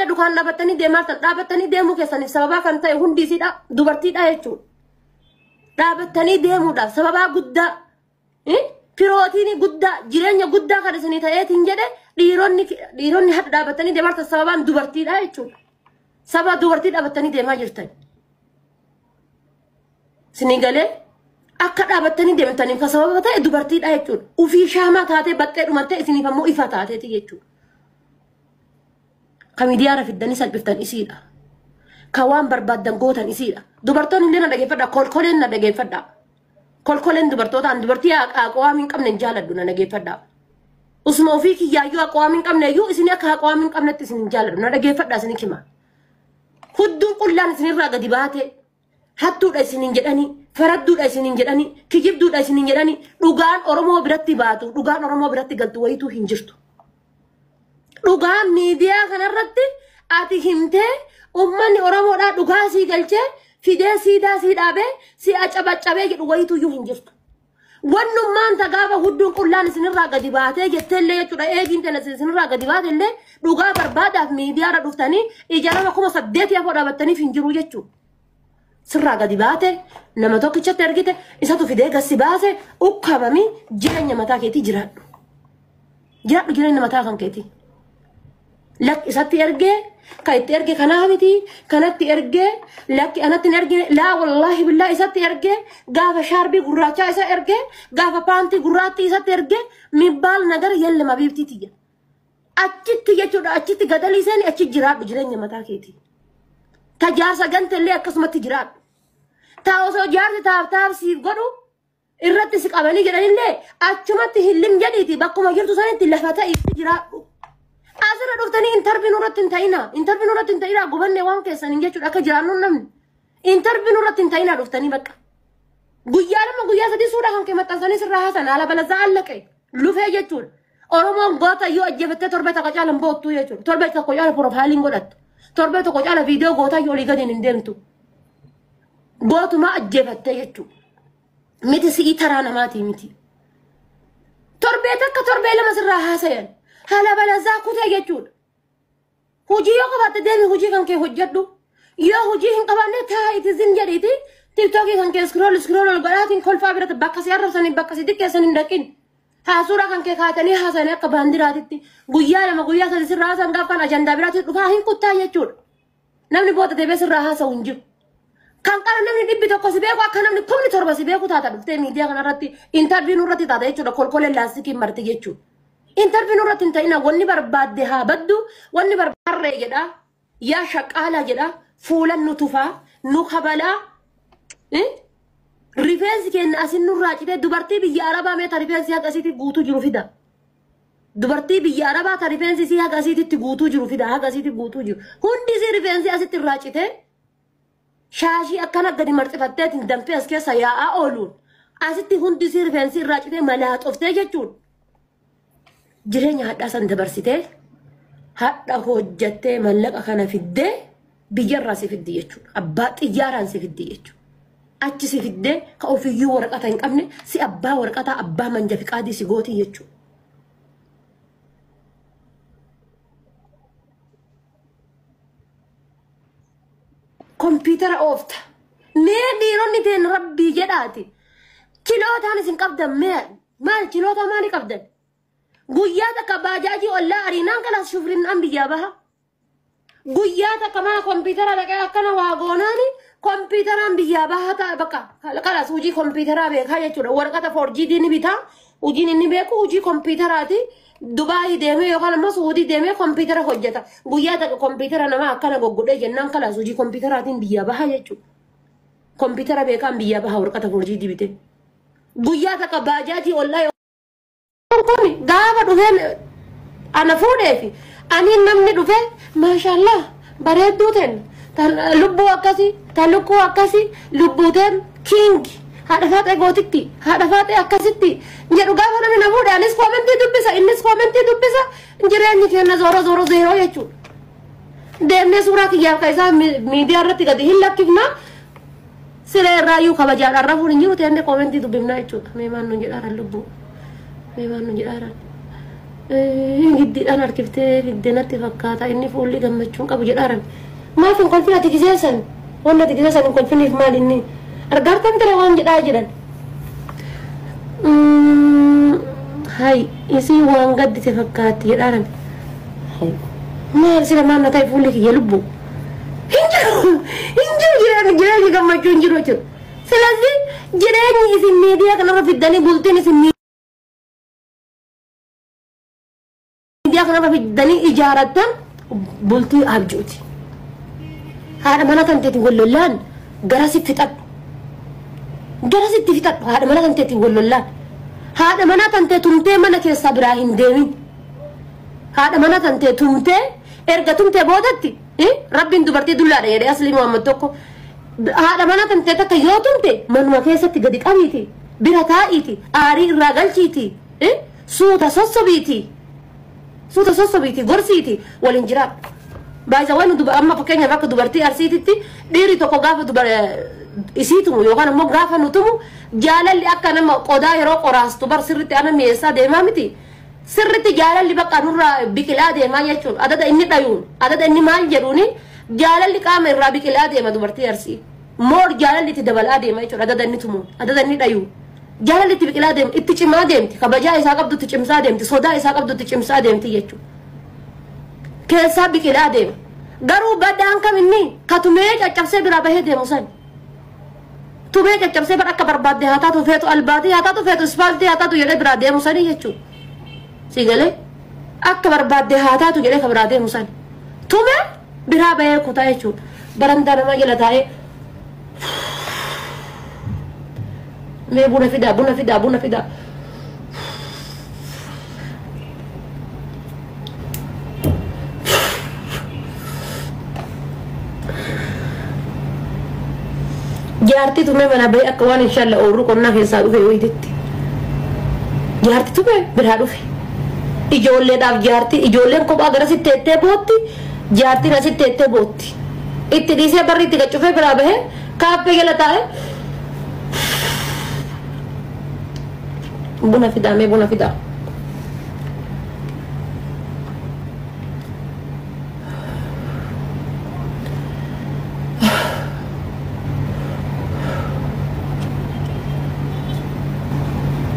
Hadda dukaan dhaabattanii deemaa jirtan dhaabattanii deemuu keessaniif sababaa kan ta'e hundi isiidha dubartiidha jechuudha. Dhaabattanii deemuudhaaf sababaa guddaa firootiin guddaa jireenya guddaa kan isinii ta'eetiin jedhe dhiironni hadda dhaabattanii deemaa jirtan sababaan dubartiidha jechuudha. Sababa dubartii dhaabattanii deemaa jirtan. Isinii galee akka dhaabattanii deemtaniif kan sababa ta'e dubartiidha jechuudha. Ufii shaamaa taatee baxxee dhumattee isiniif ammoo ifa taateeti jechuudha. Ka miidiyaarra fiddanii salphiftan isiidha. Ka waan barbaaddan gootan isiidha. Dubartoonni illee na dhageeffadha. Kolkoleen na dhageeffadha. Kolkoleen dubartootaan dubartii aqwaam hin qabne hin jaaladhu na dhageeffadha. Usuma ofii kiyyaayyuu aqwaam hin qabne iyyuu isin akka aqwaam hin qabnetti isin hin jaaladhu na dhageeffadha isin hima. Hudduun qullaan isinirraa gadi baate hattuudha isiniin jedhanii faradduudha isiniin jedhanii kijibduudha isiniin jedhanii dhugaan Oromoo biratti baatu dhugaan Oromoo biratti galtu wayituu hin jirtu. Dhugaan miidiyaa kanarratti ati himtee uummanni Oromoodhaa dhugaa sii galchee fidee siidaa sii dhaabee si acabacabee jedhu wayituyyuu hin jirtu. Wannummaan ta gaafa hudduun qullaan isinirraa gadi baatee jetteellee jechuudha eegiin tana isinirraa gadi baatellee dhugaa barbaadaaf miidiyaarra dhuftanii ija nama 8,000 afoo dhaabattaniif hin jiru jechuudha. Sirraa gadi baate nama tokkichatti ergite isatu fidee gassi baase ukkaamamii jireenya mataa keetii jiraadhu. Jiraadhu jireenya mataa kan keetii. Lakki isatti ergee kan itti erge kanaa miti kanatti ergee lakki anatti hin ergine laa wallaahi billaa isatti ergee gaafa shaarbii gurraachaa isa ergee gaafa paantii gurraattii isatti ergee mibbaal nagar yellama biiftii tiyya. Achitti jechuudha achitti gadalii seeni achi jiraadhu jireenya mataa keetii. Ta jaarsa gantellee akkasumatti jiraadhu. Ta osoo jaarsi taaf taaf siif godhu irratti si qabanii jedhanillee achumatti hillim jedhiiti bakkuma jirtu sanitti lafa ta'iitti jiraadhu. Asirra dhuftanii intarviin irratti hin ta'ina. Intarviin irratti hin ta'ina gubanne waan keessaniin jechuudha akka jiraannu namni. Intarviin irratti hin ta'ina dhuftanii bakka. Guyyaa lama guyyaa sadii suuraa kan kee maxxansanii sirraa haasan haala balazaa allaqe lufee jechuudha. Oromoon goota yoo ajjeefattee torbee tokko caala hin boottu jechuudha. Torbee tokko caala piroofaayiliin godhattu. Torbee tokko caala viidiyoo gootaa yoo olii gadi hin deemtu. Gootumaa ajjeefattee jechuudha. Miti si'ii taraa namaatii miti. Torbee takka torbee lama sirraa haasayan. Haala balazaa kutee jechuudha. Hojii yoo qabaatte deemi hojii kan kee hojjedhu. Yoo hojii hin qabaanne taa'iiti zin jedhiiti. Tiktookii kan kee iskrool iskrool ol godhaatiin kolfaa biratti bakka si arrabsanii bakka si xiqqeessan hin dhaqin. Haasuura kan kee kaatanii haasanii akka baandiraatitti guyyaa lama guyyaa sadi sirraa haasan gaaf kan ajandaa biraatti dhufaa hin kuttaa jechuudha. Namni booda deebee sirraa haasa'u hin jiru. Kan qara namni 100 si beeku akka namni 7,000 si beeku taata dhuftee miidiyaa kanarratti intarviin irratti taata jechuudha kolkoleen laastikiin marti jechuudha. Intarviin irratti hin ta'ina wanni barbaadde haa baddu wanni barbaarree jedha yaa shaqaalaa jedha fuulan nu tufaa nu kabalaa rifeensi keenya asin nurraa citee dubartii biyya arabaa meeta rifeensi haqa asiitti guutuu jiru fida. Dubartii biyya arabaa ta rifeensi isii haqa asiitti guutuu jiru fida haqa asiitti guutuu jiru. Hundi isii rifeensi asitti irraa citee shaashii akkana gadi marxifatteetiin danfee as keessa yaa'aa ooluun asitti hundi isii rifeensi irraa citee malaaxoftee jechuudha. Jireenya hadhaa san dabarsitee hadha hojjattee mallaqa kana fiddee biyyarraa si fiddi jechuudha. Abbaa xiyyaaraan si fiddi jechuudha. Achi si fiddee ka ofiiyyuu waraqata hin qabne si abbaa waraqataa abbaa manja fiqaadii si gootii jechuudha. Kompiitara oofta. Mee dhiironni teen rabbii jedhaati. Chilootaan isin qabdan mee maal chiloota maalii qabdan? Guyyaa takka baajaajii ollaa ariinaan kanas shufrinnaan biyyaa baha. Guyyaa takka mana kompiitara dhaqee akkana waa goonaani kompiitaraan biyyaa baha ta'a bakka kalas hojii kompiitaraa beekaa jechuudha. Waraqata 4GD ni bitaa hojiin inni beeku hojii kompiitaraati. Dubaayii deemee yookaan ammoo Suudii deemee kompiitara hojjeta. Guyyaa takka kompiitara namaa akkana goggodhee jennaan kalas hojii kompiitaraatiin biyyaa baha jechuudha. Kompiitara beekaan biyyaa baha waraqata 4GD bitee. Guyyaa takka baajaajii ollaa kun gaafa dhufee ana fuudheefi ani namni dhufee maashaallah bareedduu teen lubbuu akkasii ta lukkuu akkasii lubbuu teen kiingi haadha faaxee gootitti haadha faaxee akkasitti jedhu gaafa namni na fuudhe anis koomentii dubbisa innis koomentii dubbisa jireenyi keenya zooro zooro zeeroo jechuudha. Deemnee suuraa kiyyaaf ka isaa miidiyaa irratti gadi hin lakkifna siree irraayyuu kabajaadhaan rafuun hin jiru teennee koomentii dubbifna jechuudha. Mee maal nuun jedhaaran lubbuu. Mee maal nuun jedhaaran. Giddiidhaan harkiftee fidde natti fakkaata inni fuulli gammachuun qabu jedhaaran. Maaf hin kolfin ati giseessan? Wanni ati giseessan hin kolfiniif maal inni? Argaartan ture waan jedhaa jedhan. Hay isii waan gaddite fakkaatti jedhaaran. Maal sila maal na ta'e fuulli kiyya lubbu? Hin jiru hin jiru jireenyi jireenyi gammachuu hin jiru jechuudha. Silazii jireenyi isin miidiyaa kanarra fiddanii bultiin isin miidiyaa kanarra fiddanii ijaarattan bultii abjuuti. Haadha mana kan teetiin wal lollaan garasitti fixadhu. Garasitti fixadhu haadha mana kan teetiin wal lollaan. Haadha mana kan tee tumtee mana keessaa biraa hin deemin. Haadha mana kan tee tumtee erga tumtee boodatti rabbiin dubartii dullaadha jedhee Aslii Muhammad tokko. Haadha mana kan tee takka yoo tumte manuma keessatti gadi qabiiti. Bira taa'iiti. Aarii irraa galchiiti. Suuta sossobiiti. Suuta sossobiiti gorsiiti waliin jiraadhu. Baay'isa waan amma fakkeenyaaf akka dubartii Arsiititti dhiirri tokko gaafa isii tumu yookaan immoo gaafa nu tumu jaalalli akka nama qodaa yeroo qoraastu bar sirritti ana mi'eessaa deemaa miti. Sirritti jaalalli bakka nurraa biqilaa deemaa jechuun adada inni dhayuun adada inni maal jedhuuni jaalalli qaama irraa biqilaa deema dubartii Arsii. Moor jaalalli itti dabalaa deema jechuudha adada inni tumuun adada inni dhayuun. Jaalalli itti biqilaa deema itti cimaa deemti kabajaa isaa qabdu itti cimsaa deemti sodaa isaa qabdu itti cimsaa deemti jechuudha. Keessaa biqilaa deema. Garuu badaan kam inni katumee caccabsee biraa bahee deemu san. Tumee caccabsee bara akka barbaadde haa taatu feetu albaatii haa taatu feetu ispaaltii haa taatu jedhee biraa deemu sanii jechuudha. Si galee akka barbaadde haa taatu jedhee ka biraa deemu sani. Tumee biraa bahee kutaa jechuudha. Barandaa namaa jala taa'ee mee buna fidaa buna fidaa buna fidaa. Jaartii tumee mana bahee akka waan inshaalla ooluu qonnaa keessaa dhufe wayititti. Jaartii tumee biraa dhufe. Ijoolleedhaaf jaartii ijoolleen kophaa garasitti teettee bootti jaartiin asitti teettee bootti. Itti dhiisee barri itti gaccufee biraa bahee kaaffee jala taa'ee buna fidaa mee buna fidaa.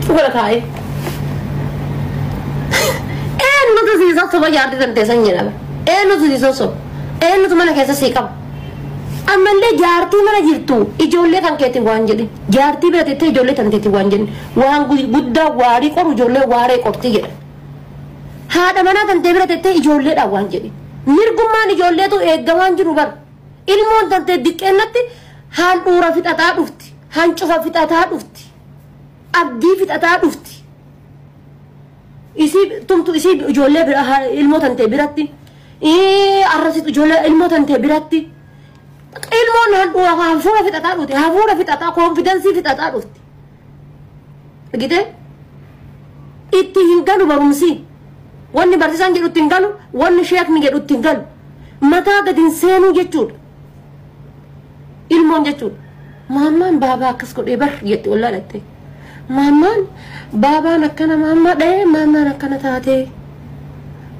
Fuula taa'ee. Eenyutu sii sossoba jaartii tan teessan jedhama. Eenyutu sii sossoba. Eenyutu mana keessa sii qaba. Ammallee jaartii mana jirtu ijoollee kan keetiin waan jedhin. Jaartii bira teettee ijoollee tan teetiin waan jedhin. Waan guddaa waarii qoru ijoollee waaree qorti jedha. Haadha manaa tan tee bira teettee ijoolleedhaan waan jedhin. Mirgummaan ijoolleetu eeggamaan jiru bara. Ilmoon tan tee diqqeennatti handhuura fixataa dhufti. Hancufa fixataa dhufti. Abdii fixataa dhufti. Isii tumtu isii ijoollee bira ilmoo tan tee biratti. Arrasitu ijoollee ilmoo tan tee biratti. Ilmoon handhuura hafuura fixataa dhufti. Hafuura fixataa koonfidensii fixataa dhufti. Argitee? Itti hin galu barumsi. Wanni barsiisaan jedhu itti hin galu, wanni sheekni jedhu itti hin galu. Mataa gadi hin seenuu jechuudha. Ilmoon jechuudha. Maammaan baabaa akkas godhee bar jetti wallaa dhatte. Maammaan baabaan akkana maammaa dha'ee maammaan akkana taatee.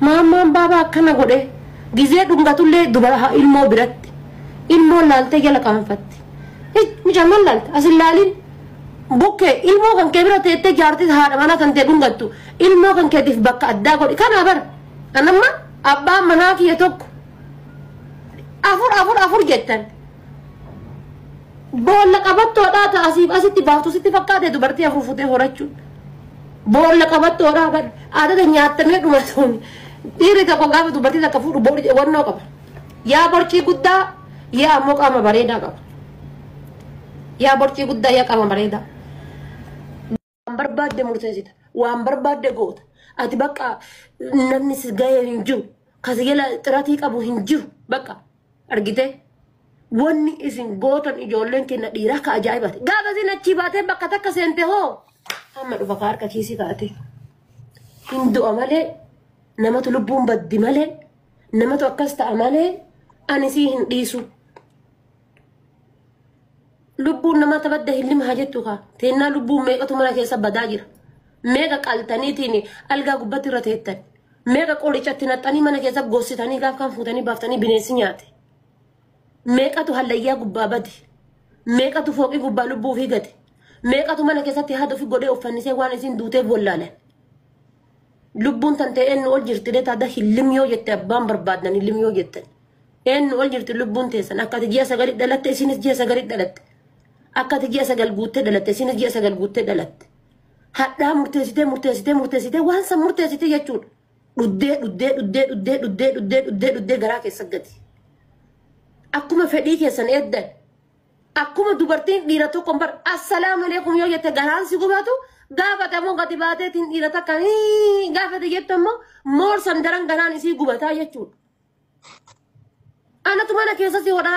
Maammaan baabaa akkana godhee gizee dhungatullee dubara ilmoo biratti. Ilmoon laaltee jala qaanfatti. Mucaan maal laalta? As hin laalin. Bukkee ilmoo kan kee bira teettee jaartii haadha manaa kan ta'e dhungattu ilmoo kan keetiif bakka addaa godhi. Kana bara. Anamma abbaan manaa kiyya tokko afur afur afur jettan. Boolla qabattoodhaa ta'a asiif asitti baaftu sitti fakkaate dubartii afur fuutee horachuun. Boolla qabattoodhaa bara. Adada nyaatamee dhumatuun. Dhiirri tokko gaafa dubartii takka fuudhu wannoo qaba. Yaa borcii guddaa yaa ammoo qaama bareedaa qaba. Yaa borcii guddaa yaa qaama bareedaa. Waan barbaadde murteessita. Waan barbaadde goota. Ati bakka namni si gahee hin jiru. Kasi jala xiratii qabu hin jiru. Bakka argitee. Wanni isin gootan ijoolleen kenna dhiiraa ka ajaa'ibaati. Gaafa isin achii baatee bakka takka seente hoo amma dhufa ka harka kiisii kaa'ate. Hin du'a malee namatu lubbuun baddi malee namatu akkas ta'a malee ani sii hin dhiisu. Lubbuun namaa tabadda hin lima haa jettu kaa. Teennaa lubbuun meeqatu mana keessa badaa jira. Meeqa qaltaniitiin algaa gubbatti irra teettan. Meeqa qorichatti naqxanii mana keessa gossitanii gaaf kan fuutanii baaftanii bineensi nyaate. Meeqatu hallayyaa gubbaa bade. Meeqatu fooqii gubbaa lubbuu ofii gate. Meeqatu mana keessatti haadha ofii godhee uffannisee waan isin duuteef wallaalan. Lubbuun tan ta'e eenyu ol jirti taada hillim yoo jette abbaan barbaaddan hillim yoo jettan. Eenyu ol jirti lubbuun teessan? Akka ati ji'a 9 dhalatte isinis ji'a 9 dhalatte. Akka ati ji'a 9 guuttee dhalatte isinis ji'a 9 guuttee dhalatte. Hadhaa murteessitee murteessitee murteessitee waan san murteessitee jechuudha. Dhuddee dhuddee dhuddee dhuddee dhuddee dhuddee dhuddee dhuddee garaa keessa gati. Akkuma fedhii keessan eeddan. Akkuma dubartiin dhiira tokko bar assalaamu alaikum yoo jette garaan si gubatu, gaafatamoo gadi baateetiin dhiira takka gaafate jettu ammoo moorsan daran garaan isii gubataa jechuudha. Anatu mana keessa si hodhaa.